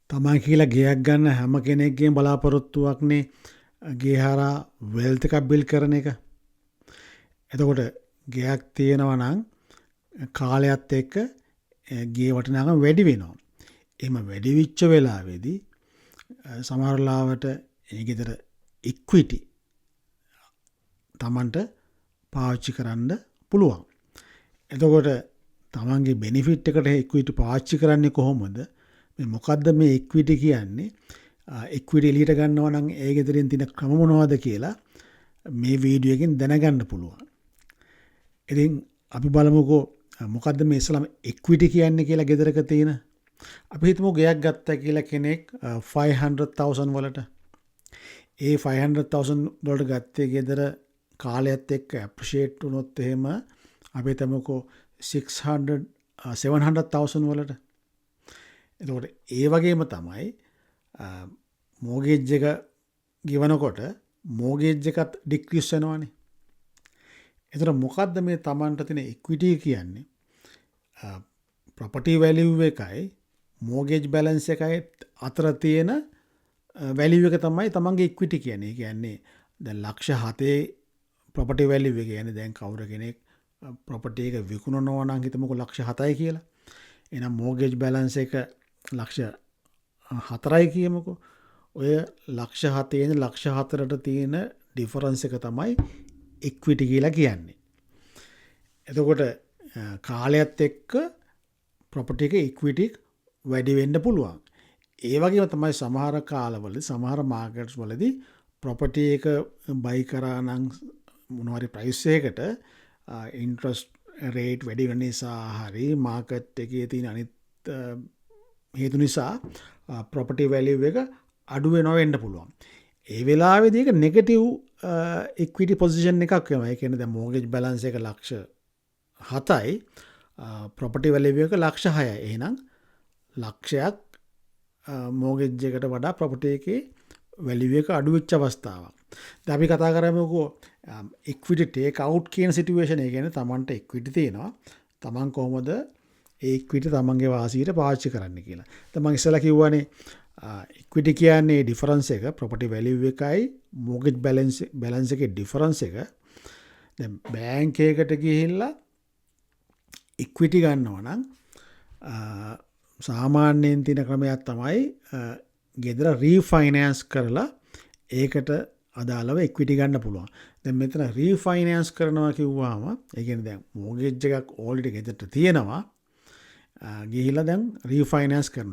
තමන් කියලා ගෙයක් ගන්න හැම කෙනෙක්ගේම බලාපොරොත්තුවක්නේ ගේ හරහා වෙල්ත් එකක් බිල්ඩ් කරන එක. එතකොට ගෙයක් තියෙනවා නම් කාලයත් එක්ක ගේ වටිනාකම වැඩි වෙනවා. එහෙම වැඩි වෙච්ච වෙලාවේදී සමහර වෙලාවට ඒ ගෙදර ඉක්විටි තමන්ට පාවිච්චි කරන්න පුළුවන්. එතකොට තමන්ගේ බෙනිෆිට් එකට ඉක්විටි පාවිච්චි කරන්නේ කොහොමද? මේ මොකද්ද මේ ඉක්විටි කියන්නේ? ඉක්විටි එළියට ගන්නවා නම් ඒ ගෙදරින් තියෙන ක්‍රම මොනවද කියලා මේ වීඩියෝ එකෙන් දැනගන්න පුළුවන්. ඉතින් අපි බලමුකෝ මොකද්ද මේ ඉස්සලම ඉක්විටි කියන්නේ කියලා ගෙදරක තියෙන. අපි හිතමු ගෙයක් ගත්තා කියලා කෙනෙක් 500,000 වලට. ඒ 500,000 වලට ගත්තේ ගෙදර කාලයත් එක්ක ඇප්‍රීෂিয়েට් වුණොත් එහෙම අපි හිතමුකෝ 600 700,000 වලට. එතකොට ඒ වගේම තමයි මෝගේජ් එක ගෙවනකොට මෝගේජ් එකත් ඩික්‍රීස් වෙනවනේ. එතකොට මොකද්ද මේ තමන්ට තියෙන ඉක්විටි කියන්නේ? ප්‍රොපර්ටි වැලියු එකයි මෝගේජ් බැලන්ස් එකයි අතර තියෙන වැලියු එක තමයි තමන්ගේ ඉක්විටි කියන්නේ. ඒ කියන්නේ දැන් ලක්ෂ 7 ප්‍රොපර්ටි වැලියු එක කියන්නේ දැන් කවුරු කෙනෙක් ප්‍රොපර්ටි එක විකුණනවා නම් හිතමුකෝ ලක්ෂ 7යි කියලා. එහෙනම් මෝගේජ් බැලන්ස් එක ලක්ෂ 4යි කියමුකෝ. ඔය ලක්ෂ 7 ඉඳන් ලක්ෂ 4ට තියෙන ඩිෆරන්ස් එක තමයි ඉක්විටි කියලා කියන්නේ. එතකොට කාලයත් එක්ක ප්‍රොපර්ටි එක ඉක්විටි වැඩි වෙන්න පුළුවන්. ඒ වගේම තමයි සමහර කාලවලදී, සමහර මාකට්ස් වලදී ප්‍රොපර්ටි එක බයි කරා නම් මොනවා හරි ප්‍රයිස් එකකට ඉන්ට්‍රස්ට් රේට් වැඩි වෙන නිසා හරි මාකට් එකේ තියෙන අනිත් හේතු නිසා ප්‍රොපර්ටි වැලියු එක අඩු වෙනවා වෙන්න පුළුවන්. ඒ වෙලාවේදී ඒක නෙගටිව් ඉක්විටි පොසිෂන් එකක් වෙනවා. ඒ කියන්නේ දැන් මෝගේජ් බැලන්ස් එක ලක්ෂ 7යි, ප්‍රොපර්ටි වැලියු එක ලක්ෂ 6යි. එහෙනම් ලක්ෂයක් මෝගේජ් එකට වඩා ප්‍රොපර්ටි එකේ වැලියු එක අඩු වෙච්ච අවස්ථාවක්. දැන් අපි කතා කරමුකෝ ඉක්විටි ටේක් අවුට් කියන සිටුේෂන් එක. කියන්නේ තමන්ට ඉක්විටි තියෙනවා. තමන් කොහොමද ඒ ඉක්විටි තමන්ගේ වාසියට පාවිච්චි කරන්න කියලා. දැන් මං ඉස්සෙල්ලා කිව්වනේ ඉක්විටි කියන්නේ ඩිෆරන්ස් එක, ප්‍රොපර්ටි වැලියු එකයි මෝගේජ් බැලන්ස් එකේ ඩිෆරන්ස් එක. දැන් බැංක් එකකට ගිහිල්ලා ඉක්විටි ගන්නවා නම් සාමාන්‍යයෙන් තියෙන ක්‍රමයක් තමයි ගෙදර රීෆයිනෑන්ස් කරලා ඒකට අදාළව ඉක්විටි ගන්න පුළුවන්. දැන් මෙතන රීෆයිනෑන්ස් කරනවා කිව්වහම ඒ කියන්නේ දැන් මෝගේජ් එකක් ඕල්රෙඩි ගෙදරට තියෙනවා. ගිහිල්ලා දැන් රීෆයිනෑන්ස් කරනවා.